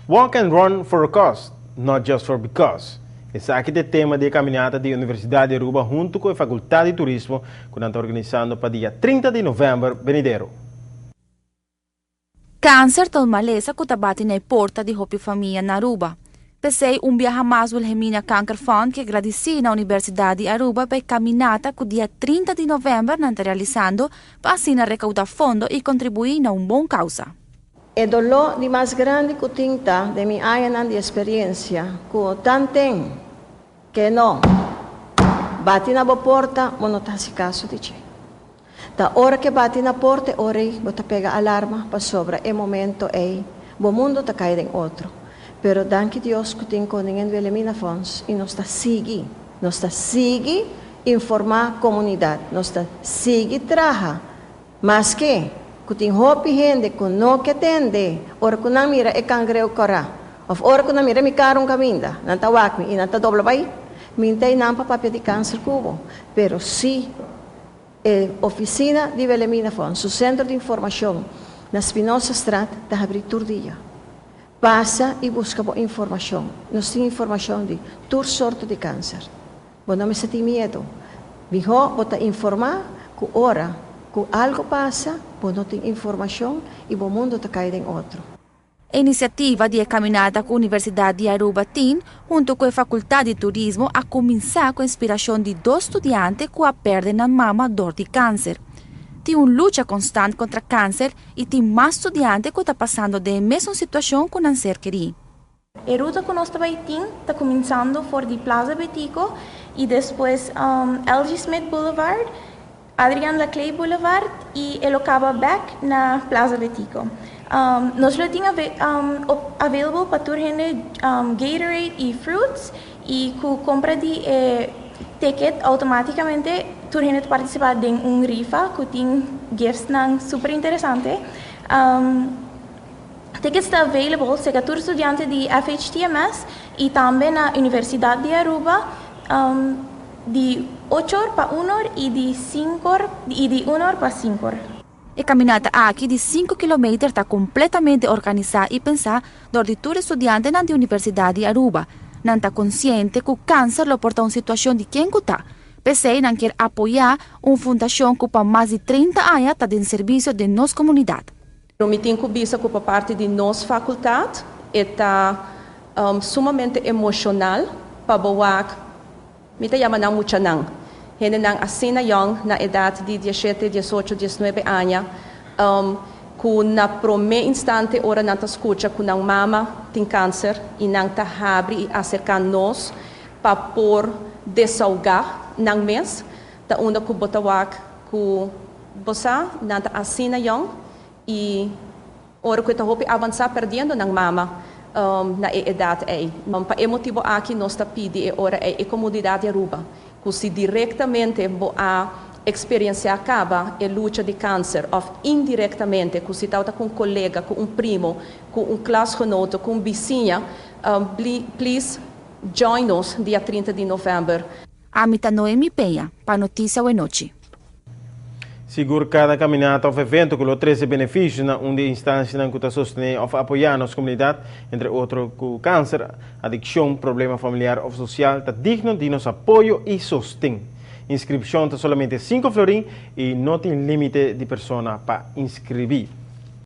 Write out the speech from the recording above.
Walk and run for a cause, not just for because. Esaki ta e tema di e caminata di Universidad di Aruba hunto cu e Facultad di Turismo cu nan ta organisando pa dia 30 di november venidero. Cancer ta un malesa cu ta bati na e porta di hopi famia na Aruba. P'esey un biaha mas Wilhelmina Kanker Fund ke gradici na Universidad di Aruba pa e caminata cu dia 30 di november nan ta realisando pa asina recauda fondo y contribui na un bon causa. E doló di mas grandi ku tin ta den mi añanan di eksperensia ku tanten ke no bati na bo porta bo no ta hasi kaso di dje. Ta ora ke bati na porta e ora ei bo ta pega alarma pasobra e momento ei bo mundu ta kai den otro. Pero danki Dios ku tin Koningin Wilhelmina Fonds i nos ta sigui, nos ta sigui informá komunidat, nos ta sigui traha. Maske ku tin hopi hende ku no ke tende ora ku nan mira e kangreu kòrá òf ora ku nan mira mi kara un kaminda, nan ta wak mi i nan ta dobla bai. Mi n'ta einan pa papia di kanser ku bo, pero si e ofisina di Wilhelmina Fonds, su sentro di informashon na Spinozastraat ta habrí tur dia. Pasa i buska bo informashon. Nos tin informashon di tur sorto di kanser. Bo no mester tin miedu. Mihó bo ta informá ku ora ku algu pasa bo no tin informashon i bo mundu ta kai den otro. E inisiativa di e kaminata ku Universidat di Aruba tin hunto ku e Fakultat di Turismo a kuminsá ku inspirashon di dos studiante ku a pèrdè nan mama dor di kanser. Tin un lucha konstant kontra kanser i tin mas studiante ku ta pasando den e mesun situashon ku nan ser kerí. E ruta ku nos ta bai tin ta kuminsando for di Plaza Betico i despues LG. Smith Boulevard, Adriaan Laclé Boulevard i e lo kaba bèk na Plaza Betico. Nos lo tin available pa tur hende Gatorade i fruits i ku kompra di e ticket outomátikamente tur hende ta partisipá den un rifa ku tin giftsnan super interesante. Tickets ta available serka tur studiante di FHTMS y tambe na Universidad di Aruba di ocho or pa un or y di cinco or y di un or pa cinco or. E caminata aki di cinco kilometer ta completamente organisa y pensa dor di tur e studiantenan di Universidad di Aruba. Nan ta consciente cu cancer lo por ta un situacion di ken cu ta. P'esey nan kier apoya un fundacion cu pa mas di 30 aña ta den servicio den nos comunidad. Pero mi tin ku bisa ku pa parti di nos fakultat e ta sumamente emoshonal pa bo wak, mi ta yama nan muchanan, hendenan asina yòn na edat di 17, 18, 19 aña, ku na promé instante ora nan ta skucha ku nan mama tin kanser i nan ta habri i aserká nos pa por desahogá nan mes, ta unda ku bo ta wak ku bo sa nan ta asina yòn i ora ku e ta hopi avansá perdiendo nan mama na e edat ei. Pa e motibu aki nos ta pidi e ora ei e komunidat di Aruba ku si direktamente bo a eksperensiá kaba e lucha di kanser òf indirektamente ku si tabata ku un kolega, ku un primo, ku un klasgenote, ku un bisiña, please join nos dia 30 di novèmber. Ami ta Noemi Peña, pa Noticia Wenochi. Sigur kada kaminata òf evento ku lo trese benefisio na un di e instansianan ku ta sostené òf apoyá nos komunidat, entre otro ku kanser, adikshon, problema familiar òf sosial, ta digno di nos apoyo i sosten. Inskripshon ta solamente 5 florin i no tin límite di persona pa inskribí.